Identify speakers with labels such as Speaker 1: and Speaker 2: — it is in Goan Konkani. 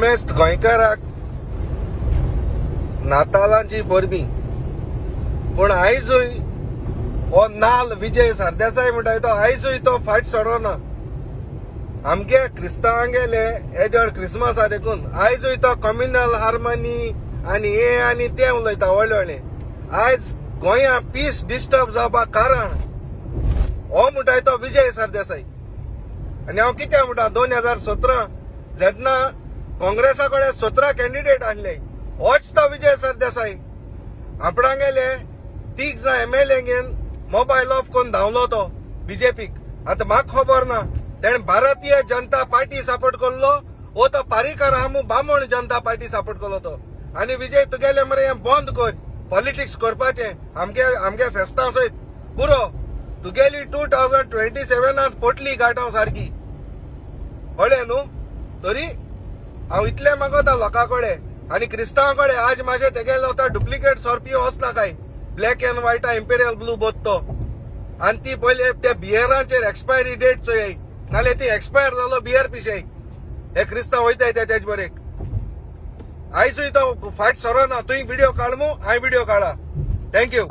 Speaker 1: गोमेस्त गोंयकाराक नातालांची परबी, पूण आयजूय हो नाल विजय सरदेसाय म्हणटा तो आयजूय तो फायट सोडना. आमगे क्रिस्तांवांगेले हेजेर क्रिसमस आसा देखून आयजूय तो कम्युनल हार्मनी आनी हे आनी तें उलयता व्हडलें व्हडलें. आयज गोंया पीस डिस्टर्ब जावपाक कारण हो म्हणटा तो विजय सरदेसाय. आनी हांव कितें म्हणटा, 2017 जेन्ना काँग्रेसा कडेन 17 कॅन्डिडेट आसले, होच तो विजय सरदेसाय आपणागेले 3 जाण एमएलए घेवन मोबायल ऑफ करून धांवलो तो बीजेपीक. आतां म्हाका खबर ना तेणें भारतीय जनता पार्टी सपोर्ट केल्लो वो तो पारीकर आमू बामण जनता पार्टी सपोर्ट केलो तो. आनी विजय तुगेले मरे हें बंद कर पॉलिटिक्स करपाचें, आमगे आमगे फेस्तां सयत पुरो. तुगेली 2027 पोटली गाठ हांव सारकी, कळ्ळें न्हू. तरी हांव इतलें मागता लोकां कडेन आनी क्रिस्तांवां कडेन, आज मातशें तेगेलो आतां डुप्लिकेट सोरपियो वचना काय, black and white imperial blue बोत तो. आनी ती पयले त्या बियरांचेर एक्सपायरी डेट चोय, नाल्यार ती एक्सपायर जालो बियर पिशय. हे क्रिस्तांव वयताय ते तेज बरेक. आयजूय तो फायट सोरोना. तुवें व्हिडियो काड मू, हांवें व्हिडियो काडला. Thank you.